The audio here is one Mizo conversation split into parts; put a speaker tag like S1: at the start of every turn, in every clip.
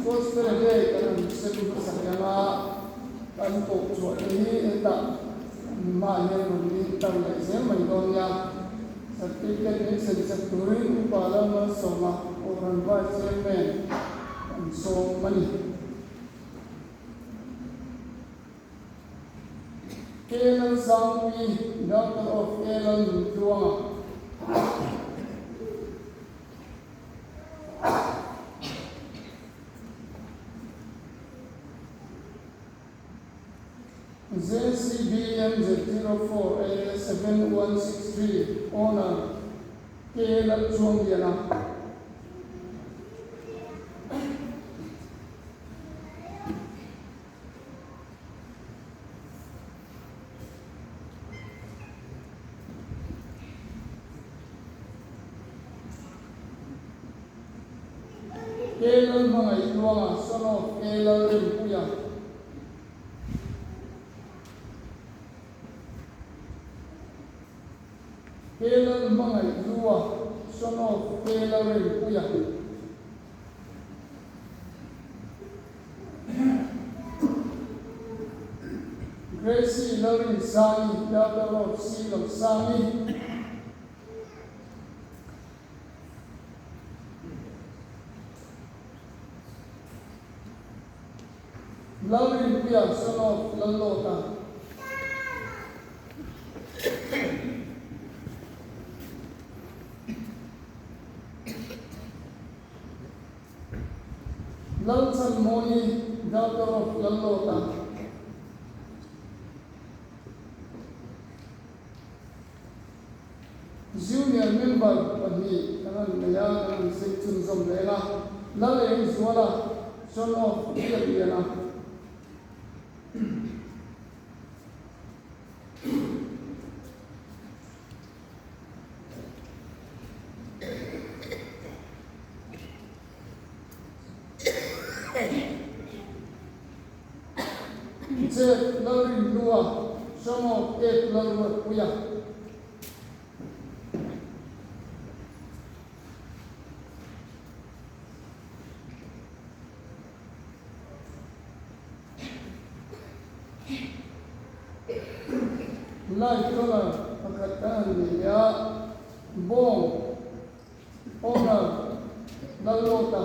S1: Gospel Day kan han sem hmasa leh ang a, kan koh chhuah te hi hetah mah hian rawn intar leh zel mai dawn nia. Certificate min sem sak turin Upa Lalmalsawma Kohhran Vice Chairman kan sawm a ni. K. Lalsangpuii, Daughter of K. Lalnuntluanga. JCBM Z04 A7163 Owner K. Lalchuangliana. K. Lalhmangaihluanga, son of K. Lalrempuia. K. Lalhmangaihhlua, son of K. Lalrempuia. Gracie Lalrinsangi, daughter of C. Losangi. Lalrinpuia, son of Lallawta. Lalchanmawii, daughter of Lallawta. Junior member pahnih kan han nei a, kan han zir chhunzawm leh a, Lalengzuala, son of Biakliana. Zep Lalrinhlua, son of Ed Lalruatpuia. Light colour pakhat kan han nei leh a, bawng owner Lalawta.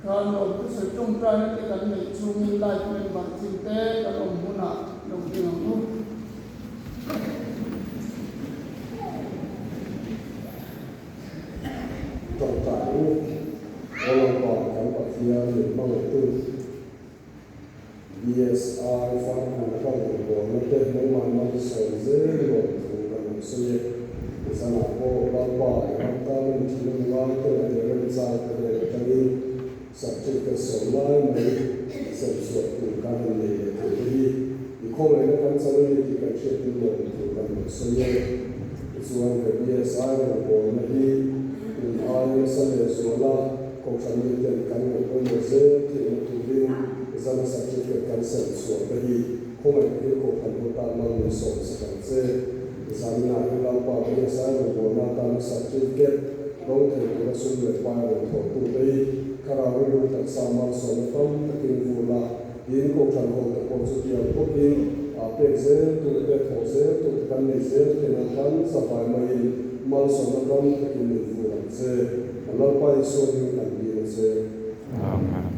S1: Khan lawm thusawi tawngtaina te kan neih chungin life member chin te kan awm hunah lo ding ang u.
S2: Tawngtai u, Aw Lalpa kan Pathian min hmangaihtu. BSI Farkhum ka rawngbawlna te nangmah malsawm zel lawm thu kan rawn sawi e. Zanah pawh Lalpa i ram tana mi thinlung ngai ten a der remchang te hnen atangin certificate sawm lai mai sem chhuah tur kan han nei leh thei te hi i khawngaihna kan chan a ni tih kan hriatin lawm thu kan rawn sawi e. Tichuan he BSI rawngbawlna hi tun aia nasa lehzuala Kohhran miten kan ngaih pawimawh zel theihna turin zana certificate kan sem chhuah te hi khawngaih takin Kohhran ho tan mal min sawm sak ang che. Zaninah hian Lalpa BSI rawngbawlna atana certificate dawng thei tura sum leh pai rawn thawhtu te hi thlarau rilru taksa malsawmna tam takin vul a, tin Kohhran ho te pawh chutiang bawkin pek zel tur te, thawh zel tur te kan nei zel theihna kan zavai maiin malsawmna tam takin min vul ang che. Lalpa Isua hming kan dil a che.
S3: Amen.